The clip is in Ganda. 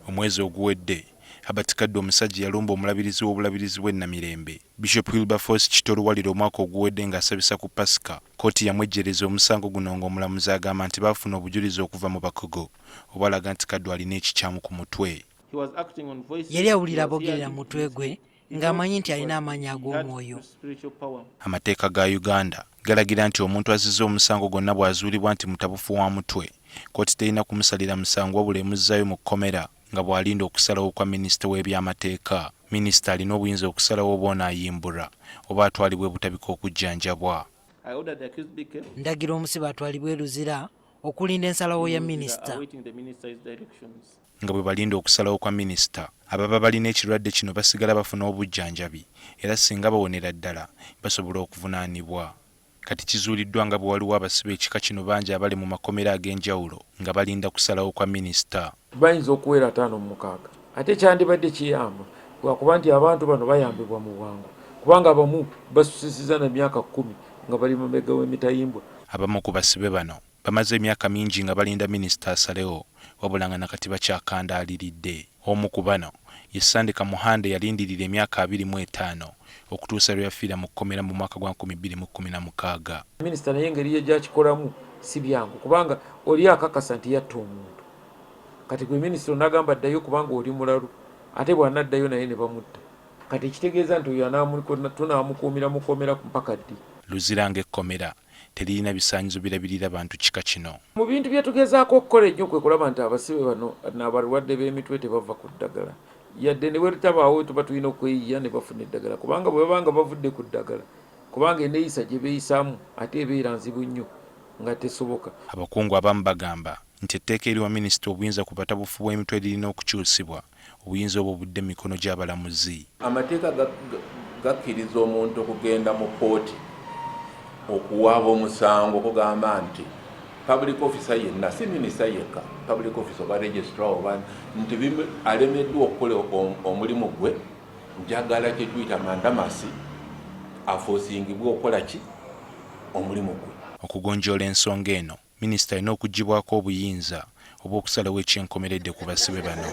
Omwezi oguwedde, Herbert Kaddu omusajja yalumba omulabirizi w'obulabirizi bw'e Namirembe, Bishop Wilberforce Kito Luwalira omwaka oguwedde ng'asabisa ku Pasika. Kkooti yamwejjeereza omusango guno ng'omulamuzi agamba nti baafuna obujulizi okuva mu bakugu obalaga nti Kaddu alina ekikyamu ku mutwe. Yali awulira aboogerera mu mutwe gwe ng'amanyi nti alina amaanyi ag'omwoyo. Amateeka ga Uganda galagira nti omuntu azizza omusango gwonna bw'azuulibwa nti mutabufu wa mutwe, kkooti terina kumusalira musango wabula emuzzaayo mu kkomera nga bw'alinda okusalawo kwa minisita w'ebyamateeka. Minisita alina obuyinza okusalawo oba ono ayimbulwa oba atwalibwa e Butabika okujjanjabwa. Ndagira omusibe atwalibwe e Luzira okulinda ensalawo ya minisita. Nga bwe balinda okusalawo kwa minisita, ababa balina ekirwadde kino basigala bafuna obujjanjabi era singa bawonera ddala basobola okuvunaanibwa. Kati kizuuliddwa nga bwe waliwo abasibe ekika kino bangi abali mu makomera ag'enjawulo nga balinda kusalawo kwa minisita. Bayinza okuwera 56 ate kyandibadde kiyamba lwakuba nti abantu bano bayambibwa mu bwangu kubanga abamu basusisiza na myaka 10 nga bali mabega w'emitayimbwa. Abamu ku basibe bano bamaze emyaka mingi nga balinda minisita asalewo wabula nga nakati bakyakandaaliridde. Omu ku bano ye Sande Kamuhanda eyalindirira emyaka 25 okutuusa lwe yafiira mu kkomera mu mwaka gwa 2016. Minisita naye engeri ye gy'akikolamu si byangu kubanga oli akakasa nti yatta omuntu kati gwe minisita onagamba ddayo kubanga oli mulalu ate bw'anaddayo naye ne bamutta kati ekitegeeza nti oyo tunaamukuumira mu kkomera mpaka ddi? Luzira ng'ekkomera teririna bisaanyizo birabirira bantu kika kino. Mu bintu bye tugezaako okukola ennyo kwe kulaba nti abasibe bano n'abalwadde b'emitwe tebava ku ddagala yadde ne bwe litabaawo tuba tulina okweyiya ne bafuna eddagala kubanga bwe baba nga bavudde ku ddagala kubanga eneeyisa gye beeyisaamu ate ebeera nzibu nnyo nga tesoboka. Abakungu abamu bagamba nti etteeka eriwa minisita obuyinza ku batabufu bw'emitwe lirina okukyusibwa, obuyinza obwo budde mu mikono gy'abalamuzi. Amateeka gakkiriza omuntu okugenda mu kkooti okuwaaba omusango okugamba nti public officer yenna, si minisita yekka, public officer oba registrar oba nti alemeddwa okukola omulimu gwe, njagala kye tuyita mandamus afoosingibwe okukola ki omulimu gwe. Okugonjoola ensonga eno, minisita alina okuggyibwako obuyinza obw'okusalawo eky'enkomeredde ku basibe bano.